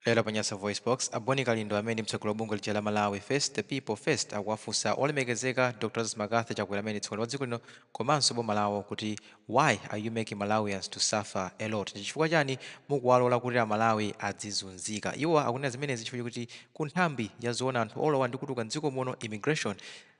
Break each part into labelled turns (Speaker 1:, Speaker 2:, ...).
Speaker 1: Lero pa Nyasa VoiceBox, a Bon Kalindo amene ndi mtsogoleri wa bungwe lija la Malawi First, The People First akuwafunsa olemekezeka Dr Lazarus McCarthy Chakwera amene ndi mtsogoleri wa dziko lino komanso boma lawo kuti why are you making Malawians to suffer a lot? Ndi chifukwa chani mukuwalola kuti a Malawi adzizunzika? Iwo akunena zimenezi chifukwa chakuti ku nthambi ya zoona anthu olowa ndi kutuluka m'dziko muno, Immigration,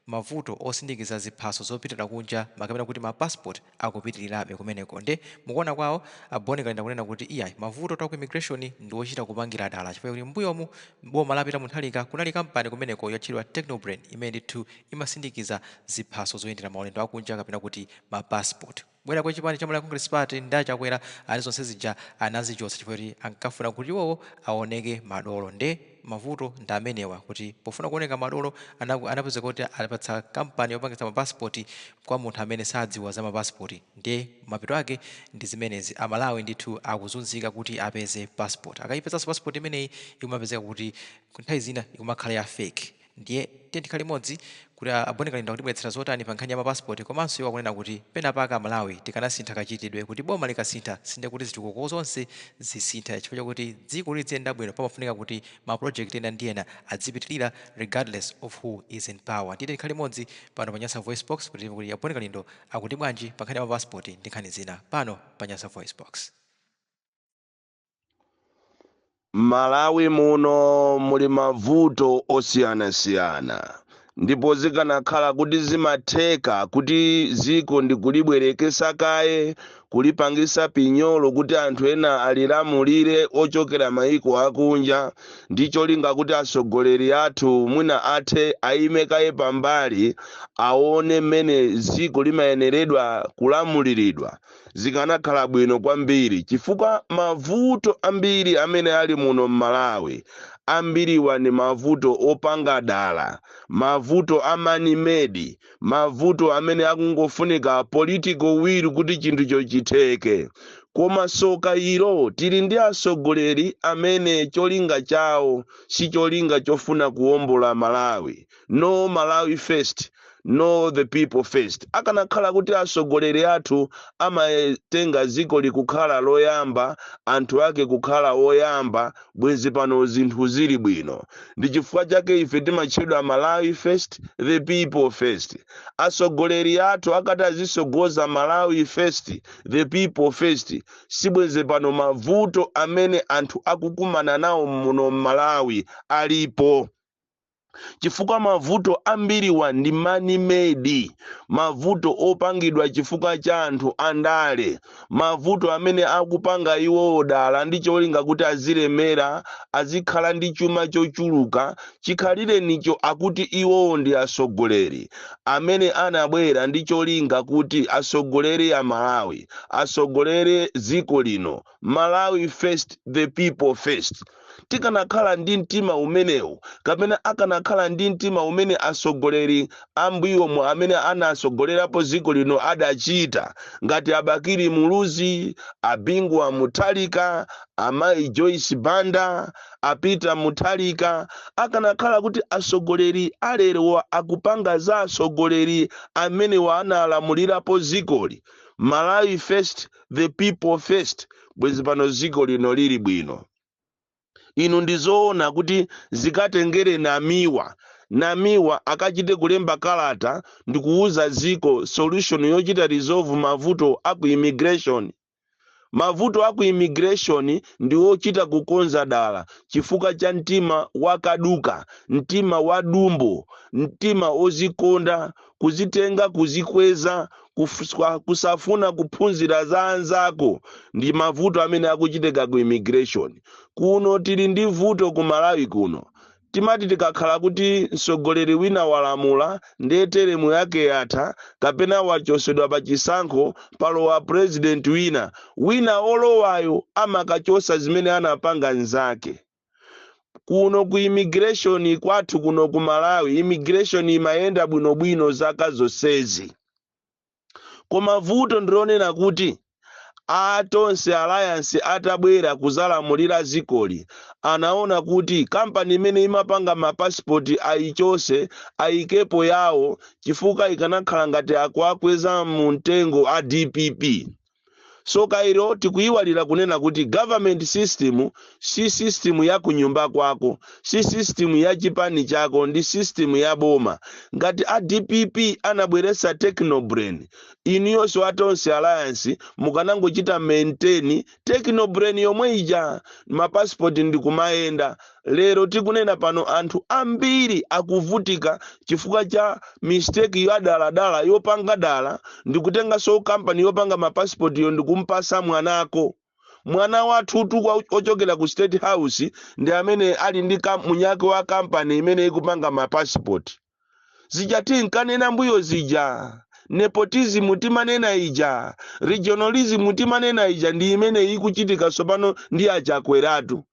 Speaker 1: Mavuto osindikiza ziphaso zopitira kunja kapena kuti ma passport akupitilirabe kumeneko nde mukuona kwawo a Bon Kalindo akunena kuti iyayi mavutotu aku immigration ndi ochita kupangira dala chifukwa chakuti mmbuyomu m'boma la Peter Mutharika kunali kampani kumeneko yotchedwa Technobrain imene ndithu imasindikiza ziphaso zoyendera maulendo akunja kapena kuti ma passport. Kubwera kwa chipani cha Malawi Congress Party ndi a Chakwera ati zonse zija anazichotsa chifukwa choti ankafuna kuti iwowo awoneke madolo nde mavuto ndi amenewa kuti pofuna kuoneka madolo anapezeka kuti apatsa kampani yopangitsa ma passport kwa munthu amene sadziwa za ma passport nde mapeto ake ndi zimenezi a Malawi ndithu akuzunzika kuti apeze passport akayipezanso passport imeneyi ikumapezeka kuti nthawi zina ikumakhala ya fake. Ndiye tiyeni tikhale limodzi kuti a Bon Kalindo akutibweretsera zotani pa nkhani ya ma passport komanso iwo akunena kuti pena pake a Malawi tikanasintha kachitidwe kuti boma likasintha sindiye kuti zitukuko zonse zisintha chifukwa chakuti dziko kuti lidziyenda bwino pamafunika kuti ma project ena ndi ena adzipitilira regardless of who is in power. Ndiye tiyeni tikhale limodzi pano pa Nyasa VoiceBox kuti timve kuti a Bon Kalindo akuti bwanji pa nkhani ya ma passport ndi nkhani zina pano pa Nyasa VoiceBox.
Speaker 2: M'Malawi muno muli mavuto osiyanasiyana ndipo zikanakhala kuti zimatheka kuti dziko ndikulibwerekesa kaye kulipangisa pinyolo kuti anthu ena alilamulire ochokera maiko akunja ndi cholinga kuti atsogoleri athu mwina athe aime kaye pambali aone mmene dziko limayeneredwa kulamuliridwa zikanakhala bwino kwambiri chifukwa mavuto ambiri amene ali muno m'Malawi ambiriwa ndi mavuto opanga dala, mavuto a man made, mavuto amene akungofunika political will kuti chinthucho chitheke. Koma soka ilo tili ndi atsogoleri amene cholinga chawo si cholinga chofuna kuwombola Malawi. No Malawi first, no the people first. Akanakhala kuti atsogoleri athu amatenga dziko likukhala loyamba, anthu ake kukhala oyamba, bwenzi pano zinthu zili bwino. Ndi chifukwa chake ife timatchedwa Malawi first, the people first. Atsogoleri athu akati azisogoza Malawi first, the people first, sibwenzi pano mavuto amene anthu akukumana nawo muno m'Malawi alipo. Chifukwa mavuto ambiriwa ndi man made, mavuto opangidwa chifukwa cha anthu andale, mavuto amene akupanga iwowo dala ndi cholinga kuti azilemera, azikhala ndi chuma chochuluka, chikhalirenicho akuti iwowo ndi atsogoleri amene anabwera ndi cholinga kuti asogolere a Malawi, asogolere dziko lino, Malawi first, the people first. Tikanakhala ndi mtima umenewu, kapena akanakhala ndi mtima umene atsogoleri ambuyomu amene anasogolerapo dziko lino adachita, ngati a Bakili Muluzi, a Bingu wa Mutharika, amayi Joyce Banda, a Peter Mutharika, akanakhala kuti atsogoleri alerowa akupanga za atsogoleri amenewa analamulirapo dzikoli, Malawi first, the people first, bwezi pano dziko lino lili bwino. Inu ndizoona kuti zikatengere Namiwa, Namiwa akachite kulemba kalata ndikuuza dziko solution yochita resolve mavuto aku immigration? Mavuto aku immigration ndi ochita kukonza dala chifukwa cha mtima wakaduka, mtima wa dumbo, mtima ozikonda, kuzitenga kuzikweza, kusafuna kuphunzira za anzako ndi mavuto amene akuchitika ku immigration. Kuno tili ndi vuto ku Malawi kuno. Timati tikakhala kuti mtsogoleri wina walamula ndiye teremu yake yatha kapena wachosedwa pa chisankho palowa president wina, wina olowayo amakachosa zimene anapanga nzake. Kuno ku immigration kwathu kuno ku Malawi, immigration imayenda bwinobwino zaka zonsezi. Koma vuto ndilonena kuti a Tonse Alliance atabwera kuzalamulira zikoli anaona kuti kampani imene imapanga mapasipoti ayichose ayikepo yawo chifukwa ikanakhala ngati akuakweza mu mtengo a DPP. So kairo tikuyiwalira kunena kuti government system si system ya kunyumba kwako, si system ya chipani chako, ndi system ya boma. Ngati a DPP anabweresa Technobrain, inuyonso a Tonse Alliance mukanangochita maintain Technobrain yomwe ija, mapasipoti ndikumayenda. Lero tikunena pano, anthu ambiri akuvutika chifukwa cha mistake yadaladala, yopanga dala, ndikutenganso kampani yopanga mapasipoti yo ndikumpasa mwanako, mwana wathutu ochokera ku State House, ndi amene ali ndi munyake wa kampani imene ikupanga mapasipoti. Zija tinkanena mbuyo zija, nepotism timanena ija, regionalism timanena ija, ndi imene ikuchitika tsopano ndi Achakweratu.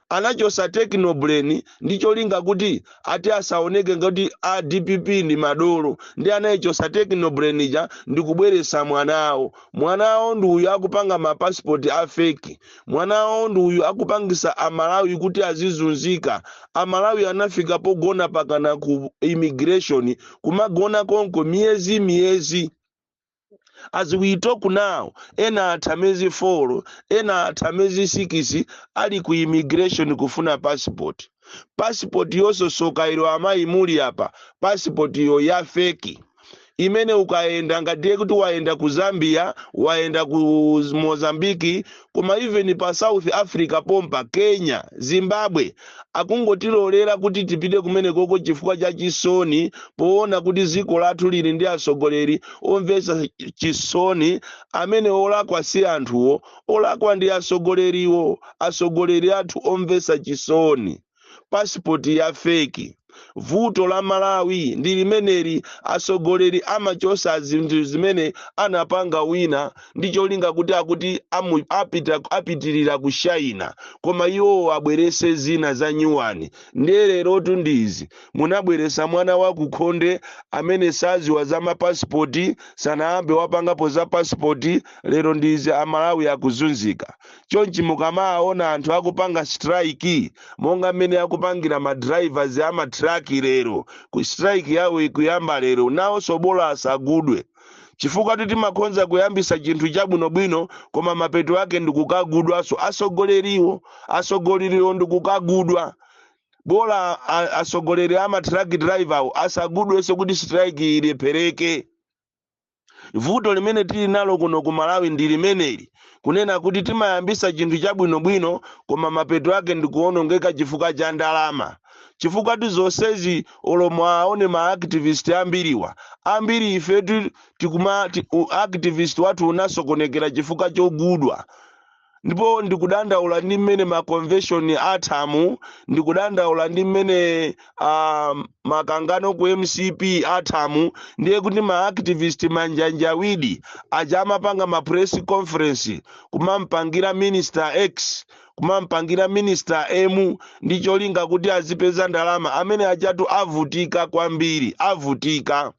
Speaker 2: Anachosa Technobrain ndi cholinga kuti ati asaoneke ngati a DPP ndi madolo, ndi anayichosa Technobrain ija ndi kubweresa mwanawo. Mwanawo ndi uyu akupanga mapasipoti a fake. Mwanawo ndi uyu akupangisa Amalawi kuti azizunzika. Amalawi anafika pogona pakana ku immigration, kumagona konko miyezi miyezi. As we talk now, ena atha miyezi 4, ena atha miyezi 6 ali ku immigration kufuna passport. Passport yososoka ilo, amayi muli apa, passport yo ya fake imene ukayenda ngatiye kuti wayenda ku Zambia, wayenda ku Mozambiki, koma even pa South Africa pompa, Kenya, Zimbabwe, akungotilolera kuti tipite kumene koko chifukwa cha chisoni, poona kuti dziko lathu lili ndi atsogoleri omvetsa chisoni, amene olakwa si anthuwo, olakwa ndi atsogoleriwo, atsogoleri athu omvetsa chisoni. Pasipoti ya fake. Vuto la Malawi ndi limeneli: atsogoleri amachosa zinthu zimene anapanga wina ndi cholinga kuti akuti apitirira kushayina, koma iwo abwerese zina za nyuwani. Ndiye lerotu ndizi munabweresa mwana wa kukhonde amene saziwa za mapasipoti, sanayambe wapangapo za pasipoti. Lero ndizi Amalawi akuzunzika chonchi. Mukamaona anthu akupanga strike monga mmene akupangira ma drivers ama truck lero, ku strike yawo ikuyamba lero, nawonso bola asagudwe, chifukwa timakhonza kuyambisa chinthu chabwinobwino, koma mapeto ake ndikukagudwanso asogoleriwo, asogoleriwo ndikukagudwa. Bola asogoleri ama truck driver asagudwenso kuti strike ilephereke. Vuto limene tili nalo kuno ku Malawi ndi limeneli, kunena kuti timayambisa chinthu chabwinobwino, koma mapeto ake ndikuonongeka chifukwa cha ndalama, chifukwa tizonsezi. Olomo aone ma activist ambiriwa, ambiri ifetu tikuma activist wathu unasokonekera chifukwa chogudwa. Ndipo ndikudandaula ndi mmene ma convention athamu, ndikudandaula ndi mmene makangano ku MCP athamu. Ndiye kuti ma activist manjanjawidi aja amapanga ma press conference kumampangira Minister X, kumampangira Minister M, ndi cholinga kuti azipeza ndalama, amene ajatu avutika kwambiri, avutika.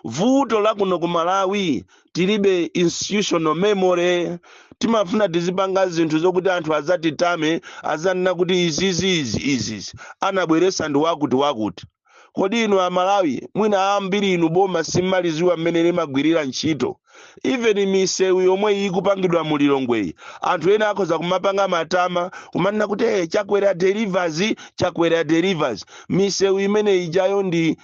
Speaker 2: Vuto la kuno ku Malawi, tilibe institutional memory. Timafuna tizipanga zinthu zokuti anthu azatitame, azanena kuti izizi, izi, izizi anabweresa ndi wakuti wakuti. Kodi inu Amalawi, mwina ambiri inu boma simmaliziwa mmene limagwirira ntchito. Even misewu yomwe ikupangidwa mu Lilongweyi, anthu ena akhoza kumapanga matama kumanena kuti, "Hey, Chakwera delivers, Chakwera delivers." Misewu imene ijayo ndi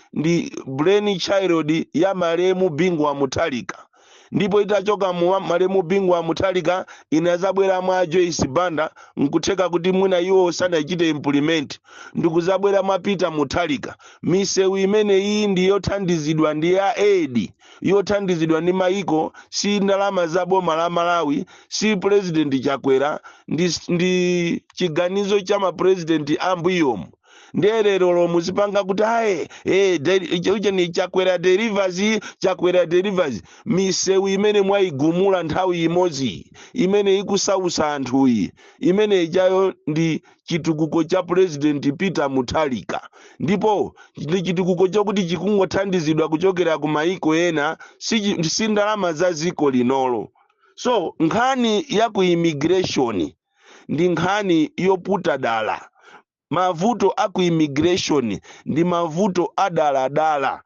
Speaker 2: brain child ya malemu Bingu wa Mutharika, ndipo itachoka mu malemu Bingu wa Mutharika inazabwera mwa Joyce Banda, nkutheka kuti mwina iwo sanachite implement, ndikuzabwera mwa Peter Mutharika. Misewu imene iyi ndi yothandizidwa ndi ya aid, yothandizidwa ndi maiko, si ndalama za boma la Malawi, si President Chakwera, ndi chiganizo cha mapresident ambuyomu. Ndiye lero muzipanga kuti aye, uje ni Chakwera delivers, Chakwera delivers. Misewu imene mwayigumula nthawi imodzi, imene ikusausa anthuyi, imene ijayo ndi chitukuko cha President Peter Mutharika, ndipo ndi chitukuko chokuti chikungothandizidwa kuchokera ku maiko ena, si ndalama za ziko linolo. So nkhani ya ku immigration ndi nkhani yoputa dala. Mavuto aku immigration ndi mavuto adaladala.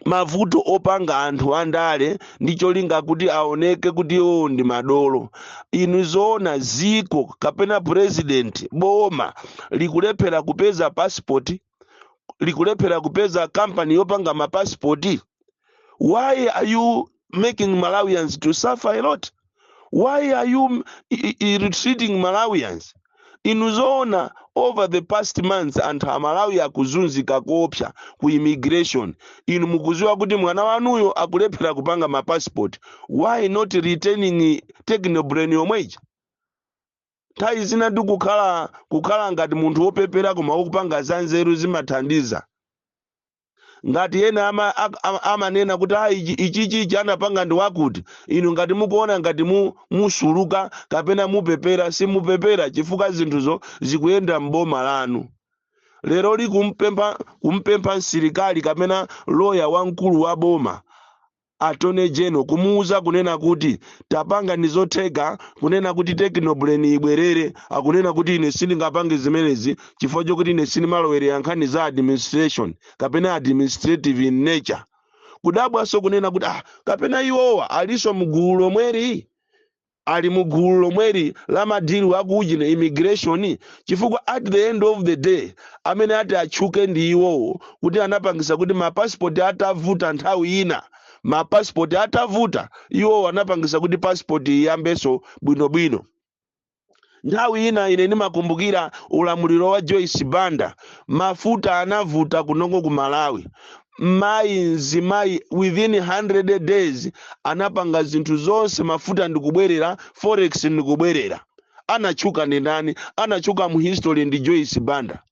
Speaker 2: Mavuto opanga anthu andale ndi cholinga kuti aoneke kuti iwo ndi madolo. Inu, zoona ziko kapena president, boma likulephera kupeza passport, likulephera kupeza kampani yopanga mapasipoti? Why are you making Malawians to suffer a lot? Why are you ill-treating Malawians? Inu zoona, over the past months anthu Amalawi akuzunzika koopsa ku immigration. Inu mukuziwa kuti mwana wanuyo akulephera kupanga mapassport. Why not retaining Technobrain yomweja? Nthawi zina ndi kukhala ngati munthu wopepera koma wokupanga zanzeru zimathandiza. Ngati ena amanena kuti ah, ichi ichichi anapanga ndi wakuti, inu ngati mukuona ngati musuluka kapena mupepera, simupepera, chifukwa zinthuzo zikuyenda m'boma lanu. Lero kumpempha msilikali kapena loya wamkulu wa boma, Attorney General, kumuuza kunena kuti tapanga ndi zotheka kunena kuti Technobrain ibwerere, akunena kuti ine sindingapange zimenezi chifukwa chokuti ine sindimalowerera nkhani za administration kapena administrative in nature. Kudabwanso kunena kuti ah, kapena iwowa alinso mgulu lomweri, ali mugulu lomweri la ma deal akuchina immigration, chifukwa at the end of the day amene ati atchuke ndi iwowo kuti anapangisa kuti mapasipoti atavuta. Nthawi ina mapasipoti atavuta, iwowo anapangisa kuti pasipoti iyambenso bwinobwino. Nthawi ina ine ndimakumbukira ulamuliro wa Joyce Banda, mafuta anavuta kunoko ku Malawi. Mayi mzimayi within 100 days anapanga zinthu zonse, mafuta ndikubwerera, forex ndikubwerera. Anatchuka ndi ndani? Anatchuka mu history ndi Joyce Banda.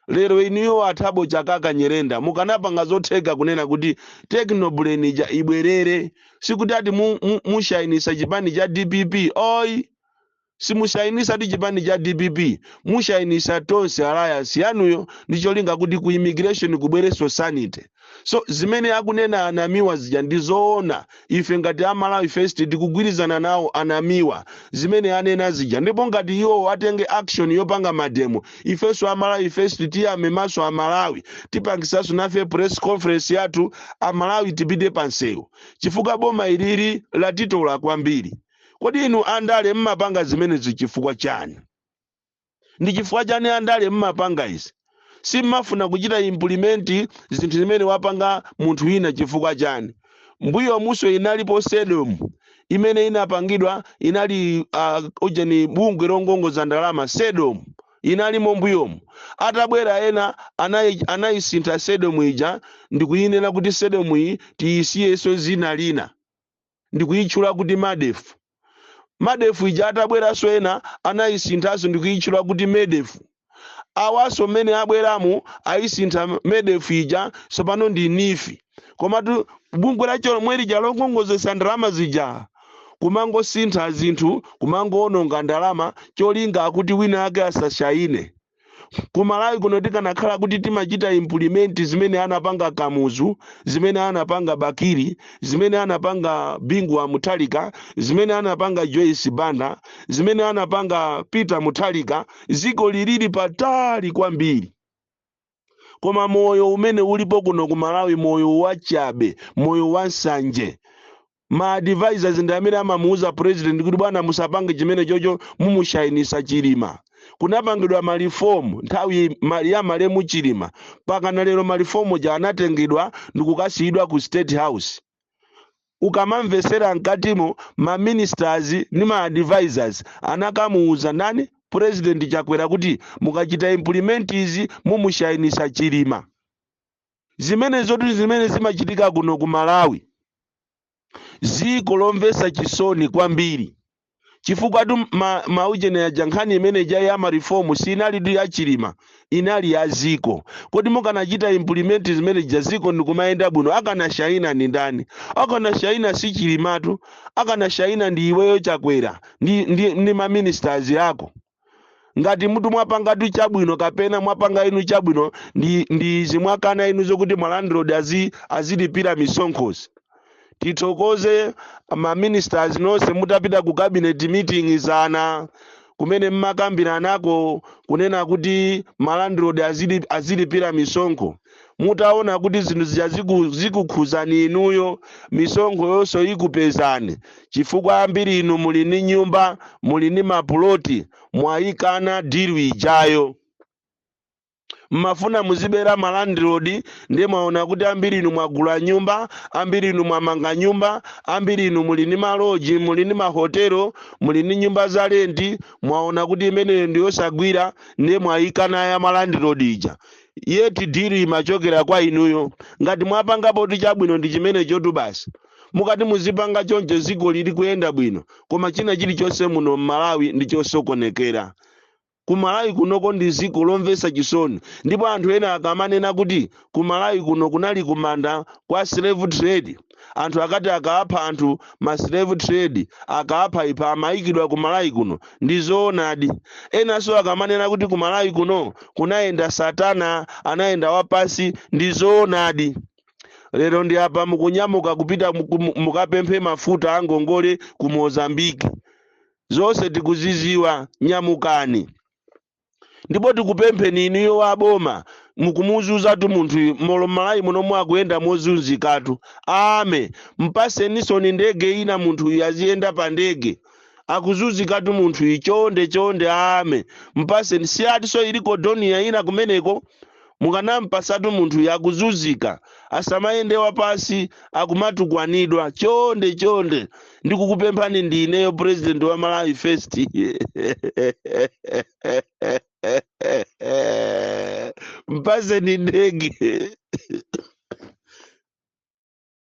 Speaker 2: Lero iniyo a Thabo Chakaka Nyirenda mukanapanga zotheka kunena kuti Technobrain ija ibwerere. Sikuti ati mushayinisa chipani cha DPP oyi, simushayinisa ti chipani cha DPP, mushayinisa Tonse Alliance yanuyo ndi cholinga kuti ku immigration kubwerenso sanity. So zimene akunena anamiwa zija ndi zoona. Ife ngati Amalawi First tikugwirizana nawo anamiwa zimene anena zija, ndipo ngati iwo atenge action yopanga ma demo, ifenso Amalawi First tiyame maso Amalawi, tipangisanso nafe press conference yathu, Amalawi tipite pansewu, chifukwa boma ilili latitola kwambiri. Kodi inu andale mmapanga zimenezi chifukwa chani? Ndi chifukwa chani andale mmapanga izi? Simmafuna kuchita implement zinthu zimene wapanga munthu wina chifukwa chani? Mbuyo muso inalipo SEDOM imene inapangidwa, inali ujeni bungwe longongoza ndalama. SEDOM inalimo mbuyomu. Atabwera ena anayisintha SEDOM ija ndikuyinena kuti SEDOM iyi tiyisiyeso zina lina, ndikuyitchula kuti MARDEF. MARDEF ija atabweranso ena anayisinthanso ndikuyitchula kuti MEDEF. Awaso mmene abweramu ayisintha MEDEF ija, tsopano ndi NEEF. Komatu bungwe lacho lomwe lija lokongozesa ndalama zija, kumangosintha zinthu, kumangoononga ndalama, cholinga akuti wina ake asashayine. Kumalawi kuno tikanakhala kuti timachita implement zimene anapanga Kamuzu, zimene anapanga Bakili, zimene anapanga Bingu wa Mutharika, zimene anapanga Joyce Banda, zimene anapanga Peter Mutharika, ziko lilili patali kwambiri. Koma moyo umene ulipo kuno ku Malawi, moyo wachabe, moyo wa nsanje. Ma advisors ndi amene amamuuza president kuti bwana, musapange chimene chocho, mumushayinisa Chilima. Kunapangidwa ma reform nthawi ya malemu Chilima, pakana lero ma reform ja anatengedwa ndikukasiyidwa ku State House. Ukamamvesera mkatimo, ma ministers ndi ma advisors anakamuuza ndani? President Chakwera, kuti mukachita implement izi mumushayinisa Chilima. Zimene zoti zimene zimachitika kuno ku Malawi, ziko lomvesa chisoni kwambiri, chifukwa tu maujene aja, nkhani imene ija ya ma reform sinali ya Chilima, inali ya ziko. Kodi mukanachita implement zimene ja, ziko ndikumayenda bwino, akanashayina ndi ndani? Akanashayina si Chilimatu, akanashayina ndi iweyo Chakwera ndi ma ministers yako. Ngati mutu mwapangatu chabwino kapena mwapanga inu chabwino, ndi izi mwakana inu zokuti ma landlord azilipira misonkhozi. Tithokoze ma ministers nonse mutapita ku cabinet meeting zana. Kumene mmakambiranako kunena kuti malandlord azilipira misonkho, mutaona kuti zinthu zija zikukhuzani inuyo, misonkho yonso ikupezani, chifukwa ambiri inu muli ndi nyumba, muli ndi mapuloti, mwayikana deal ijayo. Mmafuna muzibera malandlord, ndiye mwaona kuti ambiri inu mwagula nyumba, ambiri inu mwamanga nyumba, ambiri inu muli ndi maloji, muli ndi mahotelo, muli ndi nyumba za rent. Mwaona kuti imeneyo ndiyosagwira, ndiye mwayikana ya malandlord ija, yet deal imachokera kwa inuyo. Ngati mwapangapo ti chabwino ndi chimene chotu basi, mukati muzipanga choncho, dziko lili kuyenda bwino. Koma china chilichonse muno m'Malawi ndi chosokonekera. Ku Malawi kunoko ndi dziko lomvetsa chisoni, ndipo anthu ena akamanena kuti ku Malawi kuno kunali kumanda kwa slave trade, anthu akati akaapha anthu, ma slave trade akaapha ipha amayikidwa ku Malawi kuno, ndi zoonadi. Enanso akamanena kuti ku Malawi kuno kunayenda Satana, anayenda wapasi, ndi zoonadi. Lero ndi apa mukunyamuka kupita mukapemphe mafuta angongole ku Mozambiki. Zonse tikuziziwa. Nyamukani, ndipo tikupempheni inuyo waboma, mukumuzuzatu munthu molo Malawi munomwe akuyenda mozunzikatu. Ame mpasenisoni ndege ina, munthu uyu aziyenda pa ndege, akuzunzikatu munthu uyu. Chonde chonde, ame mpaseni, si atiso iliko Dornier ina kumeneko, mukanampasatu munthu uyu, akuzunzika, asamayende wapasi, akumatukwanidwa. Chonde chonde, ndikukupemphani, ndi ineyo president wa Malawi First. Mpaseni ndege.